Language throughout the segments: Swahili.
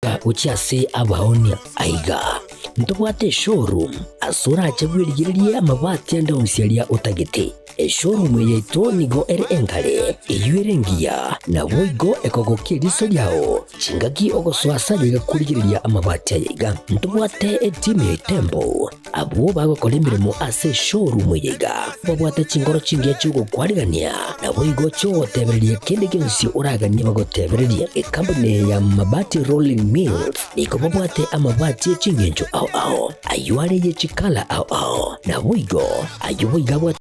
Gochia ase abaonia aiga, ntobwate eshowroom ase orache bwerigererie amabati ande onsi aria otagete. Eshowroom eye yaito nigo ere enkare, eyio ere engiya, naboigo ekogokia eriso riao chingaki ogosoa ase aye iga korigereria amabati aya iga. Ntobwate etimu ya Itembo Abwo bagokora emeremo ase eshowroom eye iga babwate chinkoro chingiya chi'ogokwarigania, naboigo chi'ogotebereria kende gionsi oraganie bagotebererie. Ekampuni eye ya Mabati Rolling Mills nigo babwate amabati e chingencho ao ao, ayio are ye chikala ao ao, naboigo ayio boigo abwate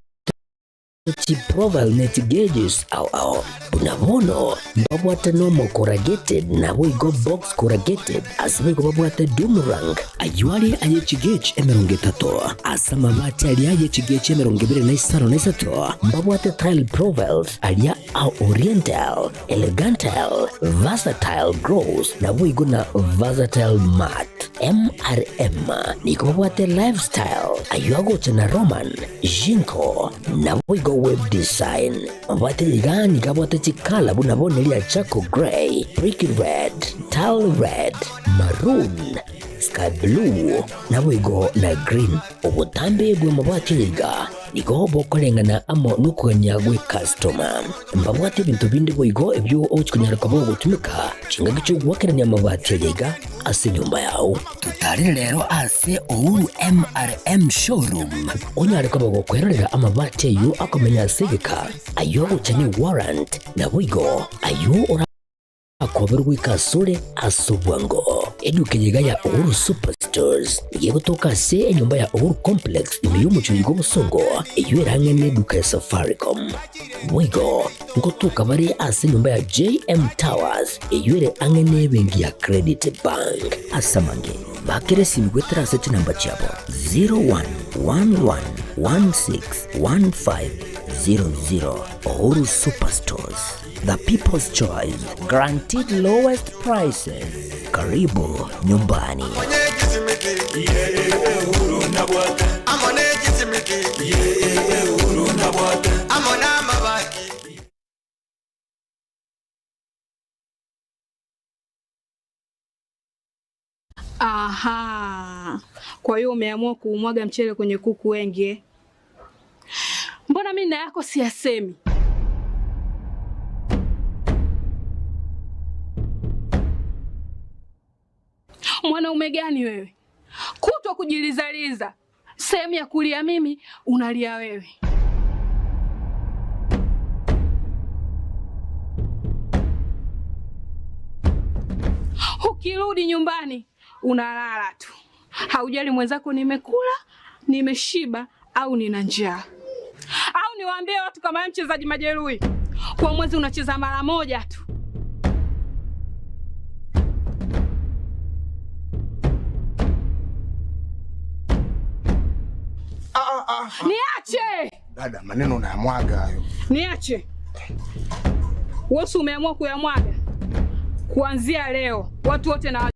Chiprofile ne chigeges ao ao. Buna bono mbabwate normal corrugated naboigo box corrugated, ase boigo babwate doom rank, ayio are aye chigauge 30, ase amabati aria aye chigauge 23, mbabwate tile profiles aria a oriental, elegantal, versatile gloss naboigo na versatile matte. MRM nigo babwate lifestyle ayio agocha na Roman, Jinko, naboigo web design. Mabwate iga nigo abwate chikala buna bono eria charcoal grey, brick red, tile red, maroon, sky blue, naboigo na green. Obotambe bw'amabati aya iga nigo bokoreng'ana amo nokogania gw'ekastoma. Mbabwate ebinto binde boigo ebio ogochia konyara koba ogotumeka chingaki chi'ogoakerania amabati aya iga ase enyomba yao. Totarere rero ase Uhuru MRM Showroom onyare koba gokwerorera amabati ayio akomenya ase egeka, ayio agocha ne warrant, naboigo ayio ora. Akoberwa goika asore ase obwango. Eduka eye iga ya Uhuru Superstores nigo egotoka ase enyomba ya Uhuru Complex ime y'omochie oyo bw'obosongo, eyio ere ang'e n'eduka ya Safaricom. Boigo ngotoka bare ase enyomba ya JM Towers eyio ere ang'e n'ebenki ya Credit Bank. Ase amange, bakera esimi goetera ase chinamba chiabo 0111161500. Uhuru Superstores. The people's choice, guaranteed lowest prices. Karibu nyumbani. Aha. Kwa hiyo umeamua kuumwaga mchele kwenye kuku wengi eh? Mbona mimi na yako siyasemi? Mwanaume gani wewe? Kutwa kujilizaliza, sehemu ya kulia mimi unalia wewe. Ukirudi nyumbani unalala tu, haujali mwenzako nimekula, nimeshiba au nina njaa. Au niwaambie watu kama mchezaji majeruhi, kwa mwezi unacheza mara moja tu. Niache dada, maneno unayamwaga hayo. Niache wewe, umeamua kuyamwaga. Kuanzia leo watu wote na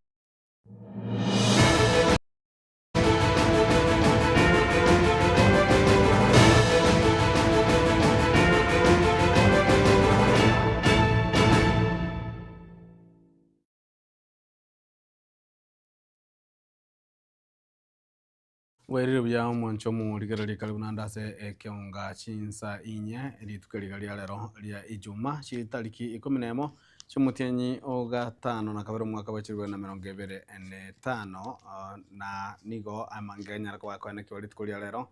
Bwairire buya omwancho omorigereria karibu naende ase ekeonga chinsa inye rituko riga ria rero ria Ijuma chitariki ikomi na emo chiomotienyi o gatano na kabere omwaka bwa chirigwe na emerongo ebere na etano na nigo amange anyara koba akoenekiwa rituko ria rero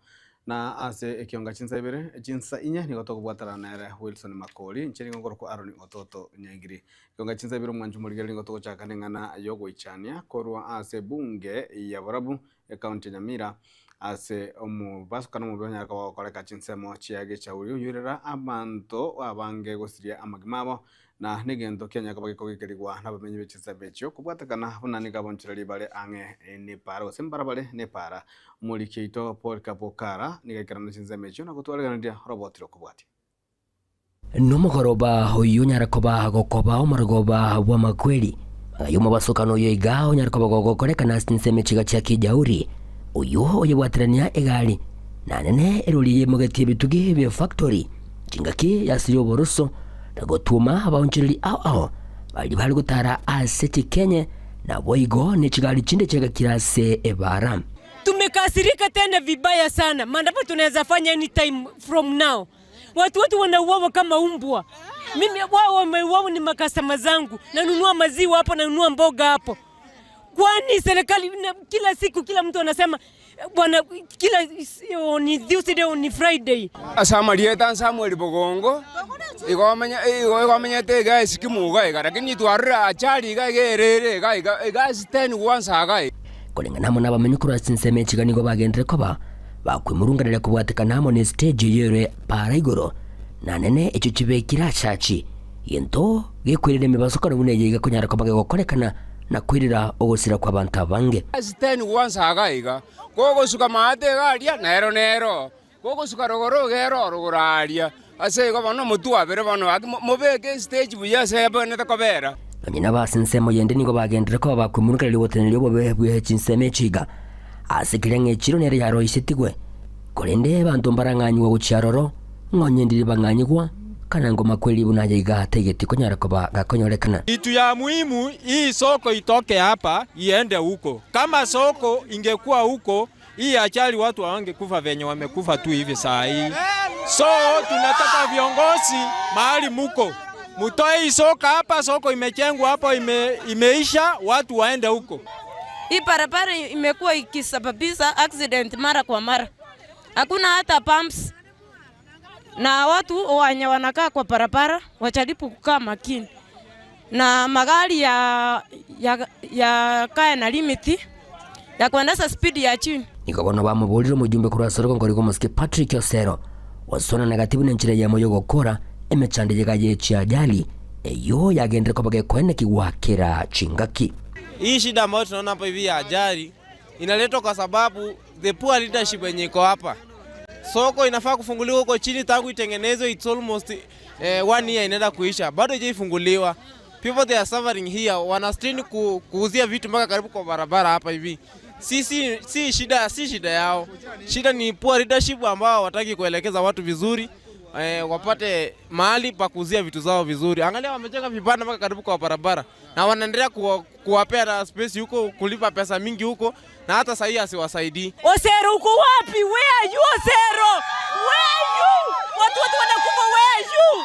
na ase ekionga chinsa ibere chinsa inye nigo tokobwatana nere Wilson Makori inche nigo nkorokwa Aaron Ototo Nyaigiri ekionga chinsa ibere omwancho omorigereria nigo togochaka na eng'ana ya ogoichania korwa ase ebunge ya Borabu Ecounty ya Nyamira ase omobasukano omobe onyare koba ogokoreka chinsemo chia gechauri oyoirera abanto abange gosiria amagima abo na negento kianyare koba gekogekerigwa nabamenyi be chinsemo echio kobwatekana buna nigo abonchereri bare ang'e nepara gose mbarabare nepara. Omoriki oito Paul Kapokara nigo aikerana chinsemo echio na gotwareganeria oroboti rokobwatia. Nomogoroba oyio onyare koba gokoba omorogoba bw'amakweri. Aye omobasokano oyo iga onyare koba gogokorekana ase chinsemo echiga chia Kijauri, oyio oyebwaterania egari na nene erori yeimogetie ebitugi bie factory chingaki yasiria oboroso na gotwoma abaonchoreri ao ao baria bare gotara ase chikenye Na boigo ni chigali chinde chega kirase ebara. Tumekasirika tena vibaya sana. Maandamano tunaweza fanya anytime from now. Watu wetu wanauawa kama umbwa. Mimi wao wameuawa ni makastoma zangu. Nanunua maziwa hapo, nanunua mboga hapo. Kwani serikali kila siku kila mtu anasema bwana kila ni Tuesday ni Friday. Asamarieta Samuel Bogongo igomenya te guys kimuga iga lakini twarira achali iga gerere iga iga 10 once aga. Kulingana na bamenyukuru asinseme chiganigo bagendere koba bakwimurunganira kubwatekana amo ne stage yere para igoro na nene echo chibekira chachi yento gekwirire mibasokana buneye igakonyara koba gegokorekana na kwirira ogosira kwa bantu abange. 10 once aga iga gogosuka maate garia nero nero gogosuka rogoro gero rogoraria ase igo bano mutu abere bano mubeke stage buya sebe neta kobera. Banyina basinsemo yende nigo bagendere ko bakwimurunganira oboteneri obobe bwe chinseme chiga asikire ng'echiro nere yaroisetigwe korende bantu mbarang'anyigwa gochiaroro ng'onyendire bang'anyigwa kana ngoma kweli bunaje igategeti konyara koba gakonyorekana. Kitu ya muhimu hii soko itoke hapa iende huko. Kama soko ingekuwa huko hii ajali watu hawangekufa venye wamekufa tu hivi saa hii. So tunataka viongozi mahali muko mutoe hii soko hapa, soko imejengwa hapo imeisha, watu waende huko. Hii barabara imekuwa ikisababisha accident mara kwa mara. Hakuna hata pumps. Na watu wenye wanakaa kwa barabara wajaribu kukaa makini. Na magari ya kae na limit ya kuendesha speed ya chini. Nikabona bamuburiro mujumbe kurasoro ngoriko Mosque Patrick Osero wasona na katibu nenchire ya moyo gokora emechande yega ajali eyo yagendere ko kwene kiwakira chingaki. Hii shida ambayo tunaona hapa hivi ya ajali inaletwa kwa sababu the poor leadership yenye iko hapa. Soko inafaa kufunguliwa huko chini tangu itengenezwe, it's almost 1 year inaenda kuisha, bado haijafunguliwa. People they are suffering here, wanastrain kuuzia vitu mpaka karibu kwa barabara hapa hivi. Si shida yao. Shida ni poor leadership ambao hawataki kuelekeza watu vizuri, wapate mahali pa kuuzia vitu zao vizuri. Angalia wamejenga vibanda mpaka karibu kwa barabara na wanaendelea kuwapea na space huko, kulipa pesa mingi huko, na hata sasa hii asiwasaidii. Osero uko wapi? Where are you Osero? Where are you? Watu wanakufa, where are you?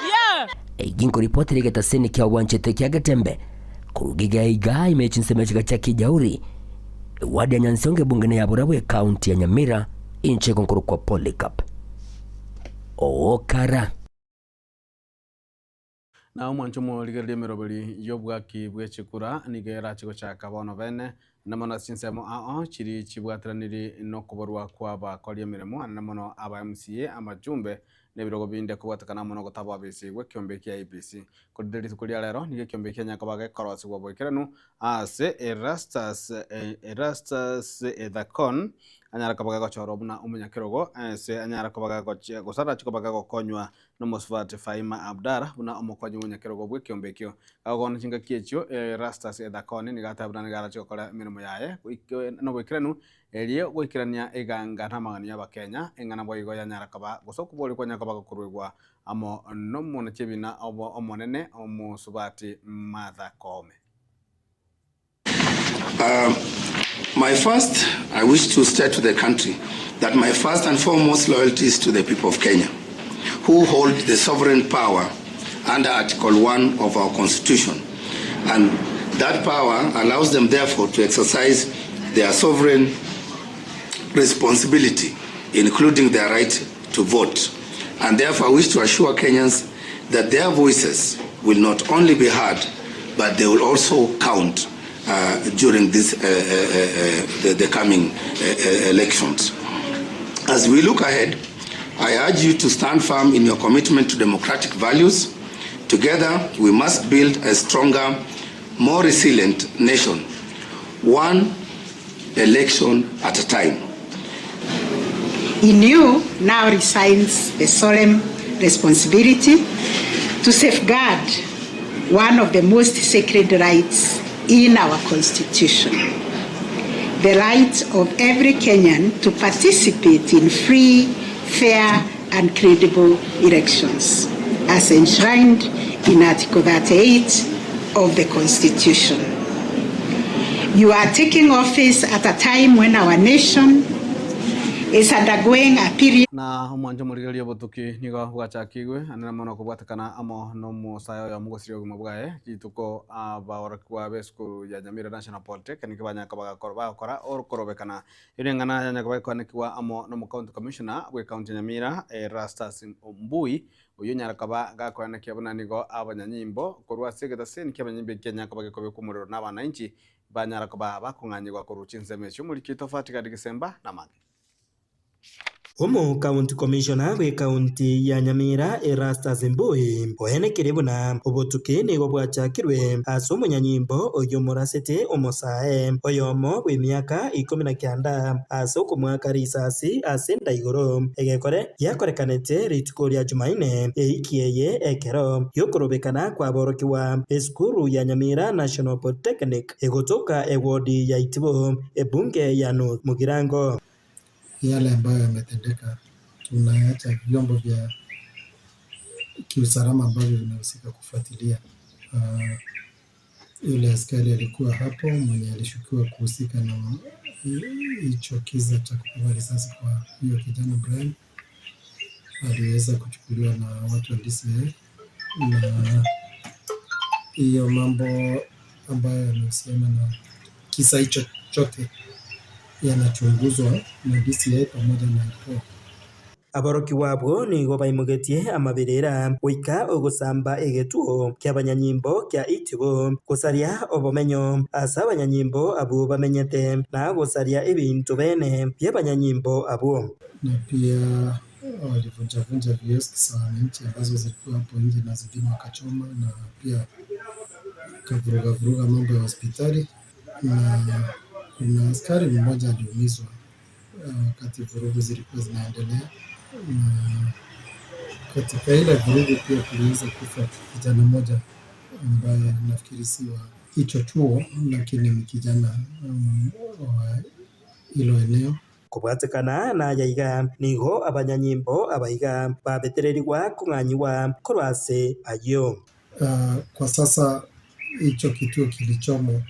Yeah. Ginko ripoti rigeta seni kia wanchete kia Getembe kurugiga iga imechinsemechika cha Kijauri wadi ya Nyansonge bungene ya Burabwe kaunti ya Nyamira inche konkuru kwa Polycarp Okara. Na omwancho ligereria emeroberi y'obwaki bw'echikura nigera chigochaka bono bene namono chinsemo ao chiri chibwatiraniri nokoborwa kwa abakori emeremo namono aba MCA amajumbe nebirogo binde kubwatakana mono gotaba abc gwekiombe kia IEBC kodire rituko ria rero nige kiombe kia nyakabaga korosibwa boikeranu ase Erastus Ethakon anyara kabaga gochorwo buna omonyakerogo ase anyara kabaga gosara chikobaga gokonywa nomosfat Faima Abdara buna omokonyi omonyakerogo bwekiombe kio agona chinga kiechio Erastus Ethakon nigatabuna nigara chikokora emirimo yaye noboikeranu erio goikerania eganga namagani y'abakenya eng'ana boigo yanyara kaba gosokubori kwa nyakabaga kurwegwa amo nomona chebina obo omonene omusubati Martha Koome. My first, I wish to state to the country that my first and foremost loyalty is to the people of Kenya, who hold the sovereign power under Article 1 of our Constitution. And that power allows them, therefore, to exercise their sovereign responsibility, including their right to vote. And therefore, I wish to assure Kenyans that their voices will not only be heard, but they will also count during this the coming elections. As we look ahead, I urge you to stand firm in your commitment to democratic values. Together, we must build a stronger, more resilient nation, one election at a time. In you now resides the solemn responsibility to safeguard one of the most sacred rights in our Constitution, the right of every Kenyan to participate in free, fair, and credible elections, as enshrined in Article 38 of the Constitution. You are taking office at a time when our nation is undergoing a period Na omwancho morigereria obotuki nigo bwachakigwe anene mono kobwatekana amo nomosayo oyo mogosiria obogima bwaye rituko abaorokiwa ba esukuru ya Nyamira National Polytechnic banyaka bagakora bagakora okorobekana ereng'ana yanyaka bakoanekiwa amo nomo county commissioner bwe county ya Nyamira Erastus Mbui oyo nyarakaba gakoanekia buna nigo abanyanyimbo korwa ase egetaseni kia abanyanyimbo ekianyaka bagekobekwa omorero na abananchi banyarakaba bakong'anyigwa korwa chinsemo echio omoriki tofauti kadi Gisemba na mage. Omu county commissioner bwe county ya Nyamira Erastus Mbui ohenekire buna obotuki nigo bwachakirwe ase omunyanyimbo oyo murasete omosae oyomo bwe miaka 19 ase okomwaka risasi ase ndaigoro egekore yakorekanete rituko rya Jumaine eikieye ekero yokorobekana kwaborokiwa esukuru ya Nyamira National Polytechnic egotoka ewodi ya Itibo ebunge ya North Mugirango. Yale ambayo yametendeka tunaacha vyombo vya kiusalama ambavyo vinahusika kufuatilia. Yule askari alikuwa hapo mwenye alishukiwa kuhusika na hicho kisa cha kupigwa risasi kwa hiyo kijana Brian aliweza kuchukuliwa na watu wa DCI, na hiyo mambo ambayo yanahusiana na kisa hicho chote yanachunguzwa na DCI pamoja na IPOA. Aboroki wabo nigo baimugetie amabirira goika ogosamba egetuo kia abanyanyimbo kia Itibo gosaria obomenyo ase abanyanyimbo abo bamenyete na gosaria ebintu bene bya abanyanyimbo abo. Na pia walivunjavunja vioski za wananchi ambazo zilikuwa hapo nje na zingine wakachoma, na pia kavuruga vuruga mambo ya hospitali, na kuna askari mmoja aliumizwa wakati vurugu zilikuwa zinaendelea. Na katika ile vurugu pia kuliweza kufa kijana mmoja ambaye nafikiri si wa hicho chuo, lakini ni kijana wa hilo eneo. Kobwatekana na yaiga nigo abanyanyimbo abaiga babetererigwa kung'anyiwa korwase ayo. Kwa sasa hicho kituo kilichomo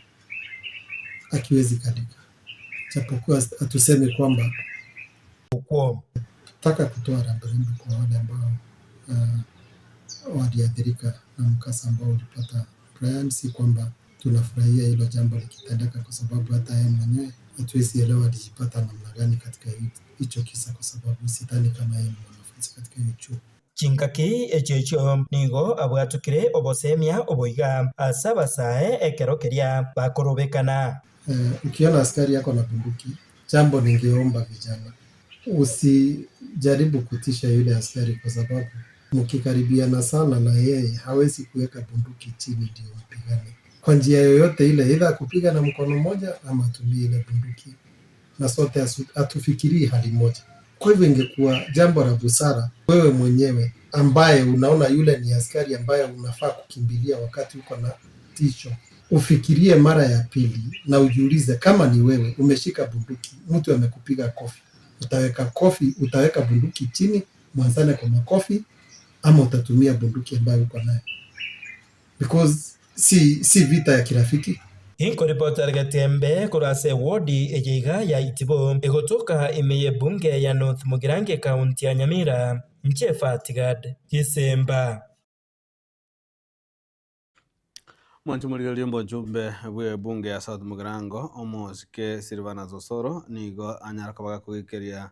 hakiwezi kalika, japokuwa hatusemi kwamba taka kutoa rambirambi kwa wale ambao waliathirika na mkasa ambao ulipata Brian. Si kwamba tunafurahia hilo jambo likitendeka, kwa sababu hata yeye mwenyewe hatuwezi elewa alijipata namna gani katika hicho kisa, kwa sababu sidhani kama yeye ni mwanafunzi katika hiyo chuo. Chinkaki echecho nigo abwatukire obosemia oboiga ase abasae ekero keria bakorobekana. Ukiona askari yako na bunduki, jambo ningeomba vijana, usijaribu kutisha yule askari, kwa sababu mkikaribiana sana na yeye hawezi kuweka bunduki chini ndio mpigane kwa njia yoyote ile, either kupiga na mkono mmoja ama atumie ile bunduki, na sote hatufikirii hali moja. Kwa hivyo ingekuwa jambo la busara wewe mwenyewe ambaye unaona yule ni askari ambaye unafaa kukimbilia wakati uko na tisho, ufikirie mara ya pili na ujiulize, kama ni wewe umeshika bunduki, mtu amekupiga kofi, utaweka bunduki chini mwanzane kwa makofi, ama utatumia bunduki ambayo uko nayo? Because si vita ya kirafiki. Inkoripota Gatembe kurase wodi ejeiga ya Itibo egotoka imeye bunge ya North Mugirange county ya Nyamira Nchefa Tigad Gisemba. Mwancho morigereria omojumbe bwe bunge ya South Mugirango omosike Silvana Zosoro nigo anyaraka bagakogikeria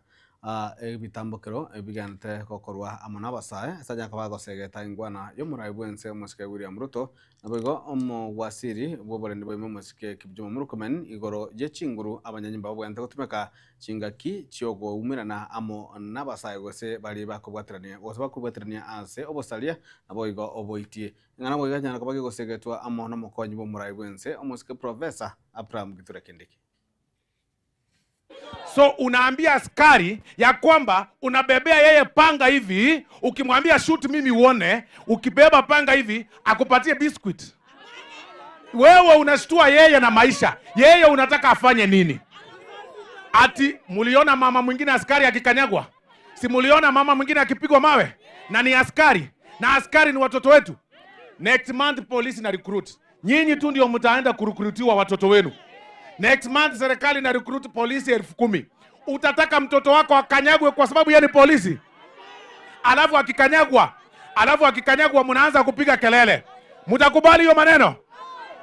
ebitambokero ebiganete gokorwa amo n'abasae ase anyaraka bagosegeta ingwana y'omorai bwense omosike William Ruto naboigo omowasiri bw'oborendi bwaime omosike Kipchumba Murkomen igoro ye chinguru abanyanyimba babwente gotumeka chingaki chiogoumerana amo n'abasae gose bari bakobwaterania gose bakobwaterania ase obosaria naboigo oboitie ng'ana boigo anyaraka bagegosegetwa amo n'omokonyi bw'omorai bwense omosike Professor Abraham Kithure Kindiki. So unaambia askari ya kwamba unabebea yeye panga hivi, ukimwambia shoot mimi uone, ukibeba panga hivi akupatie biscuit. Wewe unashtua yeye na maisha. Yeye unataka afanye nini? Ati muliona mama mwingine askari akikanyagwa? Si muliona mama mwingine akipigwa mawe? Na ni askari. Na askari ni watoto wetu. Next month polisi na recruit. Nyinyi tu ndio mtaenda kurekrutiwa watoto wenu. Next month serikali na recruit polisi 10,000. Utataka mtoto wako akanyagwe kwa sababu yeye ni polisi? Alafu akikanyagwa mnaanza kupiga kelele. Mtakubali hiyo maneno?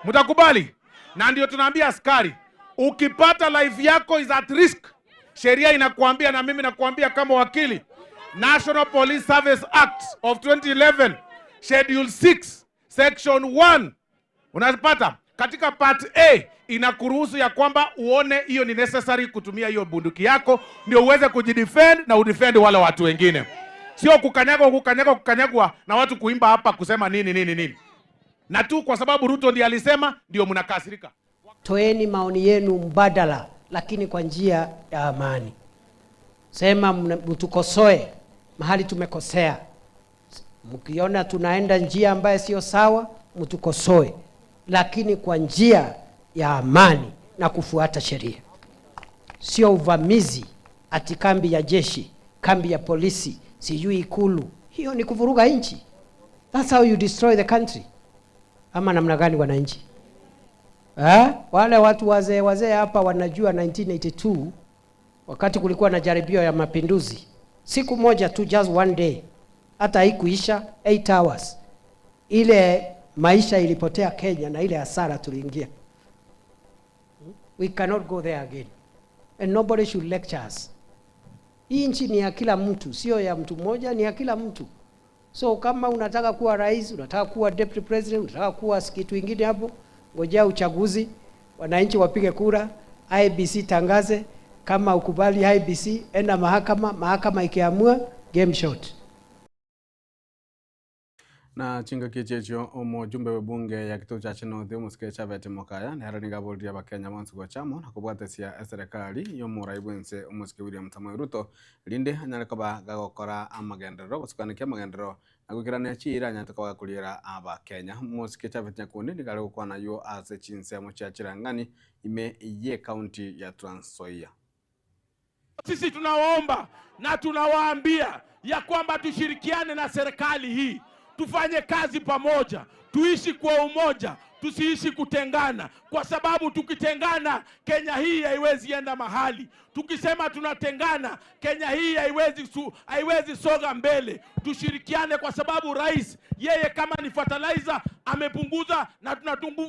Mtakubali? Na ndio tunaambia askari, ukipata life yako is at risk, sheria inakuambia, na mimi nakuambia kama wakili, National Police Service Act of 2011 Schedule 6 Section 1, unapata katika part A inakuruhusu ya kwamba uone hiyo ni necessary kutumia hiyo bunduki yako ndio uweze kujidefend na udefend wale watu wengine, sio kukanyagwa, kukanyagwa, kukanyagwa na watu kuimba hapa kusema nini nini nini, na tu kwa sababu Ruto ndiye alisema ndio mnakasirika. Toeni maoni yenu mbadala, lakini kwa njia ya amani. Sema mtukosoe mahali tumekosea. Mkiona tunaenda njia ambayo sio sawa, mtukosoe, lakini kwa njia ya amani na kufuata sheria, sio uvamizi ati kambi ya jeshi, kambi ya polisi, sijui Ikulu. Hiyo ni kuvuruga nchi. That's how you destroy the country. Ama namna gani, wananchi? Eh? Wale watu wazee wazee hapa wanajua 1982 wakati kulikuwa na jaribio ya mapinduzi, siku moja tu, just one day, hata haikuisha 8 hours, ile maisha ilipotea Kenya na ile hasara tuliingia. We cannot go there again and nobody should lecture us. Hii nchi ni ya kila mtu, sio ya mtu mmoja, ni ya kila mtu. So kama unataka kuwa rais, unataka kuwa deputy president, unataka kuwa kitu ingine hapo, ngojea uchaguzi, wananchi wapige kura, IEBC tangaze. Kama ukubali IEBC, enda mahakama, mahakama ikiamua, game shot. Na chingaki checho omujumbe we bunge ya kituo cha North omusike Chafet Mokaya nero nigaboria abakenya bonsi gochamo na kobwatesia eserikali yomorai bwense omusike William Samoei Ruto rinde anyare koba gagokora amagenderero gosukanikia amagenderero na gwikirania chira anyate koba gakoriera abakenya. Omusike Chafet Nyakundi nigare gokwana yo ase chinsemo chia Cherangani ime ye county ya Trans Nzoia. Sisi tunawaomba na tunawaambia ya kwamba tushirikiane na serikali hii, tufanye kazi pamoja, tuishi kwa umoja, tusiishi kutengana, kwa sababu tukitengana Kenya hii haiwezi enda mahali. Tukisema tunatengana, Kenya hii haiwezi soga mbele. Tushirikiane kwa sababu rais yeye kama ni fertilizer amepunguza,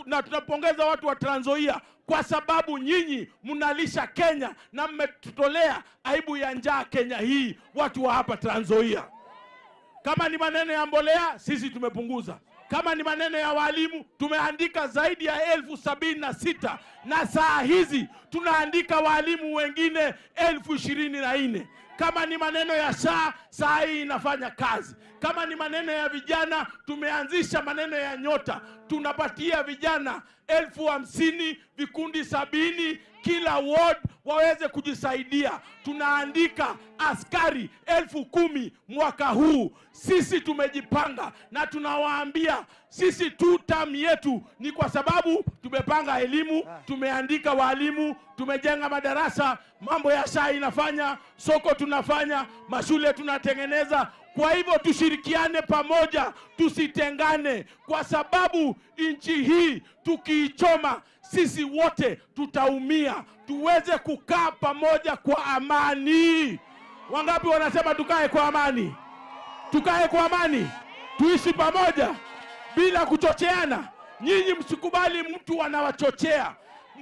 na tunapongeza watu wa Trans Nzoia kwa sababu nyinyi mnalisha Kenya na mmetutolea aibu ya njaa Kenya hii, watu wa hapa Trans Nzoia. Kama ni maneno ya mbolea, sisi tumepunguza. Kama ni maneno ya walimu, tumeandika zaidi ya 76,000 na saa hizi tunaandika walimu wengine 24,000. Kama ni maneno ya SHA, saa hii inafanya kazi. Kama ni maneno ya vijana, tumeanzisha maneno ya Nyota, tunapatia vijana 50,000, vikundi 70 kila ward waweze kujisaidia. Tunaandika askari 10,000 mwaka huu. Sisi tumejipanga na tunawaambia sisi tu term yetu ni kwa sababu tumepanga elimu, tumeandika walimu, tumejenga madarasa, mambo ya SHA inafanya, soko tunafanya, mashule tunatengeneza. Kwa hivyo tushirikiane pamoja, tusitengane, kwa sababu nchi hii tukiichoma sisi wote tutaumia. Tuweze kukaa pamoja kwa amani. Wangapi wanasema tukae kwa amani? Tukae kwa amani, tuishi pamoja bila kuchocheana. Nyinyi msikubali mtu anawachochea,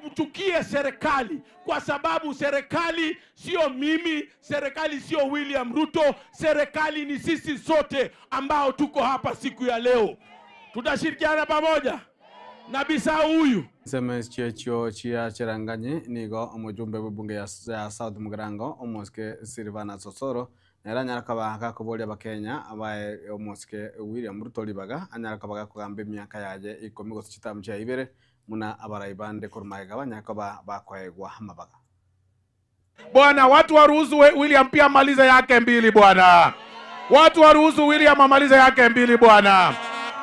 mchukie serikali, kwa sababu serikali sio mimi, serikali sio William Ruto, serikali ni sisi sote ambao tuko hapa siku ya leo. Tutashirikiana pamoja na Bisau huyu. SMS chiechio chia Cherangani nigo omujumbe bw'ebunge ya South Mugirango omosike Silvana Sosoro nera anyara koba gakoboria abakenya abae omosike William Ruto ribaga anyara koba gakogamba emiaka yaye 10 gose chitamu chia ibere muna abarai bande korwa banyara koba bakoegwa amabaga. Bwana, watu waruhusu William pia amalize yake mbili bwana. Watu waruhusu William amalize yake mbili bwana.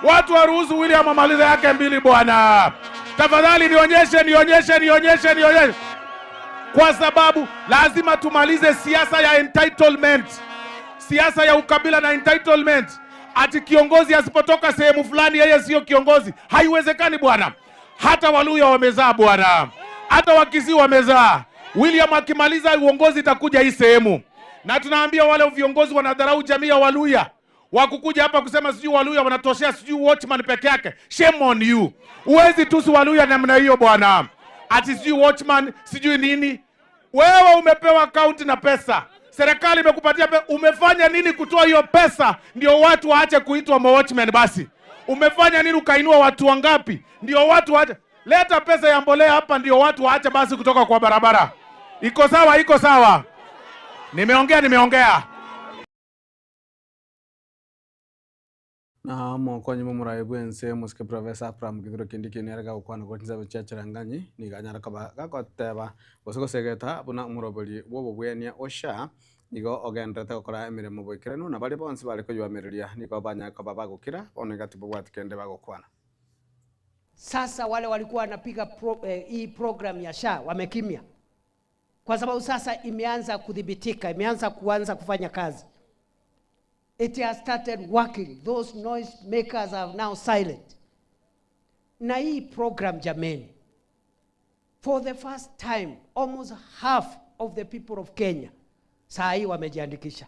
Watu waruhusu William amalize yake mbili bwana. Tafadhali nionyeshe, nionyeshe, nionyeshe, nionyeshe. Kwa sababu lazima tumalize siasa ya entitlement, siasa ya ukabila na entitlement. Ati kiongozi asipotoka sehemu fulani yeye sio kiongozi. Haiwezekani bwana. Hata Waluya wamezaa bwana. Hata Wakisii wamezaa. William akimaliza uongozi itakuja hii sehemu. Na tunaambia wale viongozi wanadharau jamii ya Waluya, wakukuja hapa kusema sijui Waluya wanatoshea sijui watchman peke yake. Shame on you. Huwezi tusi Waluya namna hiyo bwana. Ati sijui watchman, sijui nini. Wewe umepewa kaunti na pesa. Serikali imekupatia pesa. Umefanya nini kutoa hiyo pesa ndio watu waache kuitwa watchman basi? Umefanya nini ukainua watu wangapi ndio watu waache? Leta pesa ya mbolea hapa ndio watu waache basi kutoka kwa barabara. Iko sawa, iko sawa. Nimeongea, nimeongea. Na mokonyi mumurai bwense musike Professor Abraham Kithure Kindiki niarega gukwana gotinza bichachirang'anyi niganyara kaba gagoteba gose gosegeta buna omorobori bwa obobwenia osha nigo ogenderete gokora emiremo boikeranu na baria bonsi bare koywamereria nigo banyara koba bagokira bono igati bobwati kende bagokwana. Sasa wale walikuwa wanapiga hii program ya SHA wamekimya, kwa sababu sasa imeanza kudhibitika, imeanza kuanza kufanya kazi. It has started working. Those noise makers are now silent. Na hii program jameni, for the first time almost half of the people of Kenya saa hii wamejiandikisha.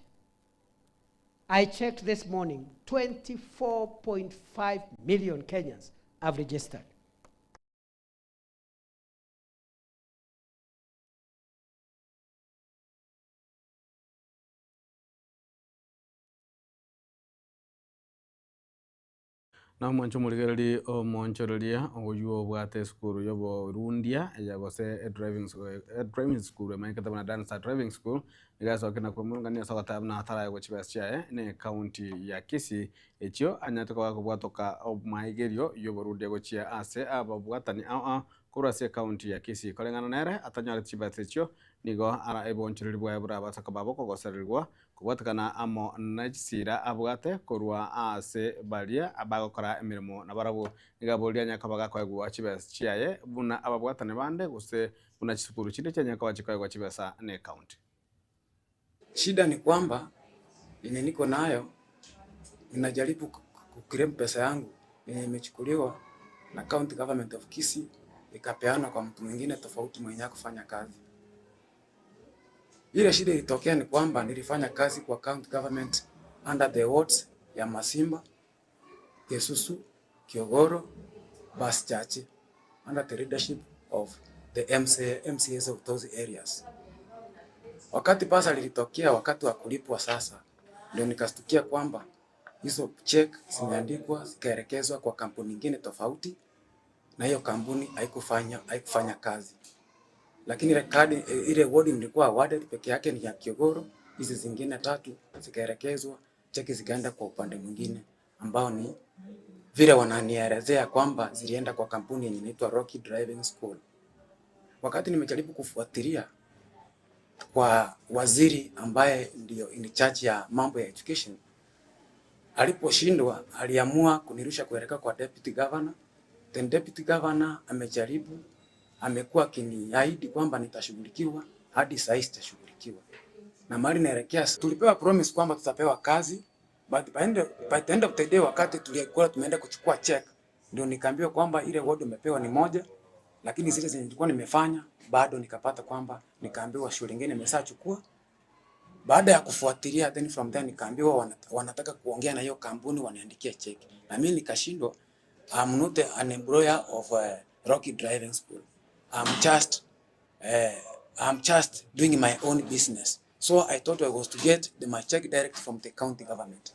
I checked this morning, 24.5 million Kenyans have registered. Na mwancho murigereri omonchoreria oyu obwate esukuru yoborundia eyagose driving school emaikete buna Dancer Driving School igasoke na kwemurungania sogotaba na ataraye gochibesa chiaye ne county ya Kisii echio anyate koba kobwatoka omaigerio yoborundia gochia ase ababwatani aa korwa ase county ya Kisii koreng'ana nere atanyore chibesa echio nigo ara ebonchoreri bwaye burabasa koba bokogosererwa kobwatekana amo na chisira abwate korwa ase baria abagokora emirimo nabarabwo nigaboria nyaka bagakoegwa chibesa chiaye buna ababwatane bande gose buna chisukuru chinde chia nyaka bachikoegwa chibesa ne county. Shida ni kwamba yenye niko nayo, ninajaribu kuclaim pesa yangu yenye imechukuliwa na county government of Kisii ikapeana kwa mtu mwingine tofauti mwenye kufanya kazi. Ile shida ilitokea ni kwamba nilifanya kazi kwa county government under the wards ya Masimba, Kesusu, Kiogoro, Bas Chache, under the leadership of the MCAs of those areas. Wakati pesa lilitokea, wakati wa kulipwa sasa, ndio nikastukia kwamba hizo check zimeandikwa zikaelekezwa kwa kampuni nyingine tofauti, na hiyo kampuni haikufanya kazi. Lakini ile kadi, ile ward nilikuwa awarded peke yake ni ya Kiogoro, hizi zingine tatu zikaelekezwa, cheki zikaenda kwa upande mwingine ambao ni vile wananielezea kwamba zilienda kwa kampuni yenye inaitwa Rocky Driving School. Wakati nimejaribu kufuatilia kwa waziri ambaye ndio in charge ya mambo ya education, aliposhindwa aliamua kunirusha kuelekea kwa deputy governor. Then deputy governor amejaribu, amekuwa akiniahidi kwamba nitashughulikiwa, hadi sasa sitashughulikiwa. Na mali naelekea, tulipewa promise kwamba tutapewa kazi, but by the end of the day wakati tulikuwa tumeenda kuchukua check, ndio nikaambiwa kwamba ile ward umepewa ni moja, lakini zile zenye nilikuwa nimefanya bado nikapata kwamba nikaambiwa shule nyingine imeshachukua. Baada ya kufuatilia, then from there nikaambiwa wanataka kuongea na hiyo kampuni waniandikie check, na mimi nikashindwa. I'm not an employer of Rocky Driving School. I'm just doing my own business. So I thought I was to get my check direct from the county government.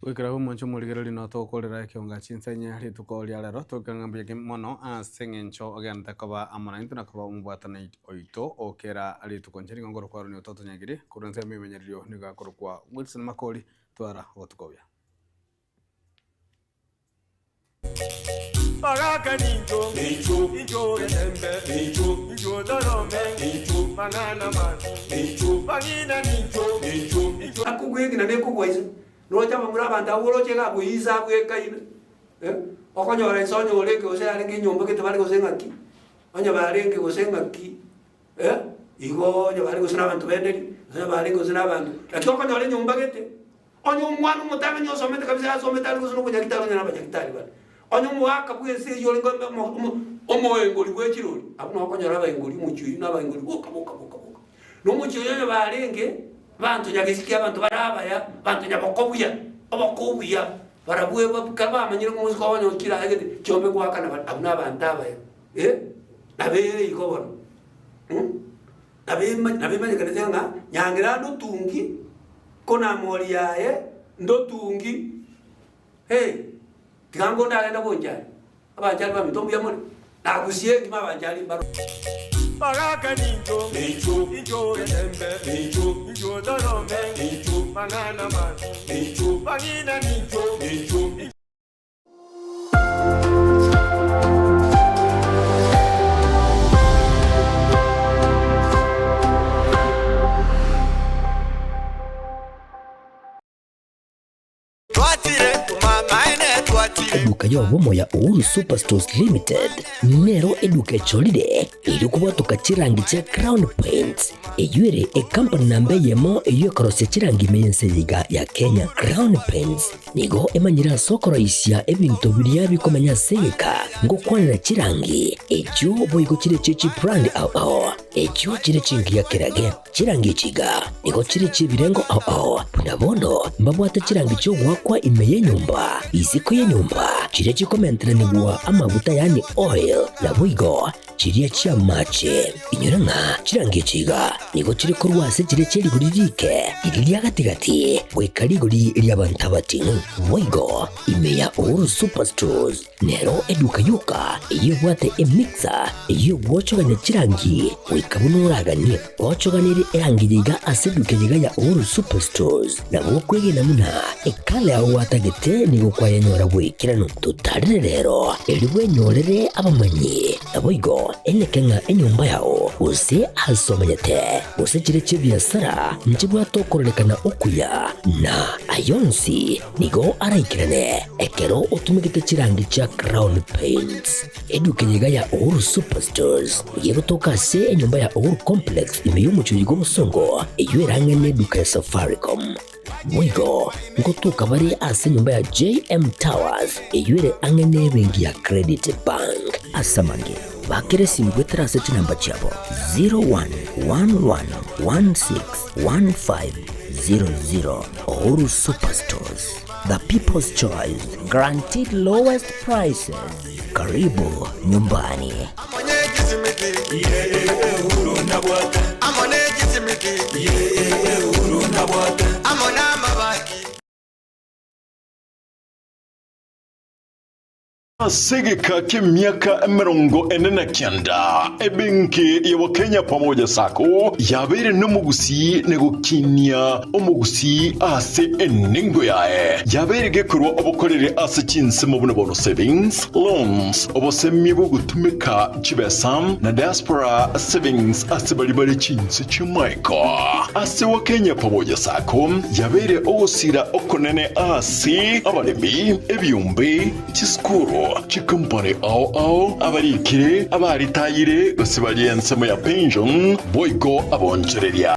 Wikira mwancho murigereri no tokorera ekionga chinsenya rituko ria rero tokangambia mono ase ng'encho ogente koba amona into na koba omobwatana oito okera rituko ncheri ngongoro kwaro ni ototo nyagiri korwa nse emimenyererio nigo akorokwa Wilson Makori twara gotukobia. Baraka ninjo, ninjo, ninjo rembe, ninjo, ninjo dorome, ninjo manana man, ninjo bagina ninjo, ninjo, ninjo. Akugwegina nekugwaiso. Nocha mamura banda woloche ga kuiza gweka ine. Okonyora insonyo oreke gose arenge nyomba kete bare gose ngaki. Onya barenge gose ngaki. Igo onya bare gose nabantu benderi, onya bare gose nabantu. Lakini okonyora nyomba kete. Onye omwana omotang'ani osomete kabisa asomete ari gose nobonyagitari onye na abanyagitari bare. Onye omogaka bwa ense eywo orenge omoengori bwa echirori, abwo nokonyora abaengori omochie oywo na abaengori boka boka boka boka. Na omochie oyo onye barenge, banto nyagesiki abanto bare abaya, banto nyaboko buya, oboko obuya, barabwo ekero bamanyire ng'a omosike obo onye okire aye chiombe goakana bare, abwo na abanto abaya. Nabere igo bono. Nabemanyekanete ng'a nyangira ndotungi, kona mori yaye ndotungi. Hey, tigango ndagenda gonjari. Abanjari ba mitombo ya mori. Nagusie ngima abanjari baro. Baraka ninjo, ninjo, ninjo embe, ninjo, ninjo dorome, ninjo banana man, ninjo banina ninjo, ninjo. Eduka y'obumo ya Uhuru Superstores Limited nero eduka echolire iri kubwatuka chirangi cha Crown Paints eyuere ekampani namba yemo eyekorosia chirangi mense yiga ya Kenya. Crown Paints nigo emanyira sokoroisia ebintu biria bikomenya seka ngokwanira chirangi echo boigo chire chichi brand ao ao echo chire chingi ya kirage chirangi chiga nigo chire chibirengo ao ao bunabono mbabwate chirangi chogwakwa ime yenyumba isiko yenyumba chire chikomenteranigwa amabuta yani oil na boigo chiria chia mache inyoranga chirangi chiga nigo chiri korwase chire chiriguri rike iri gatigati goika rigori ria bating'u boigo ime ya Uhuru Superstores nero eduka yoka eyebwate emixer eyogwochoganya chirangi goika buno oraganie gwochoganire erangi yiga ase eduka yiga ya Uhuru Superstores nabo kwegena muna ekale aho watagete nigo kwayenyora bwikirano tutarire rero eri bwenyorere abamanyi naboigo enekenga enyumba yao use asomanyete use chire chibiasara nchibwatokorekana okuya na ayonsi nigo araikirane ekero otumigete chirangi cha Crown Paints eduka yiga ya Uhuru Superstores yegotoka se enyumba ya Uhuru Complex imeyumuchuji g'omusongo eyo eduka ya Safaricom mwigo ngotuka bari ase nyumba ya JM Towers eyuere ang'ene bengi ya Credit Bank asamange bakere simgwetera ase chinamba chiabo 0111161500. Uhuru Superstores, the people's choice, guaranteed lowest prices. Karibu nyumbani. Sigika kimiaka 49 ebenki ya Wakenya pamoja sako yabere n'omugusi negukinia omugusi ase eningo yae yabere gekorwa obukorere ase chinsemo buno bono savings loans obosemi bugutumika chibesam na diaspora savings ase balibali chinse chimaiko ase Wakenya pamoja sako yabere ogosira okonene ase abalemi ebyumbe chiskuru chikompani ao ao abarikire abaritayire gose bari ensemo ya pension boigo abonchereria.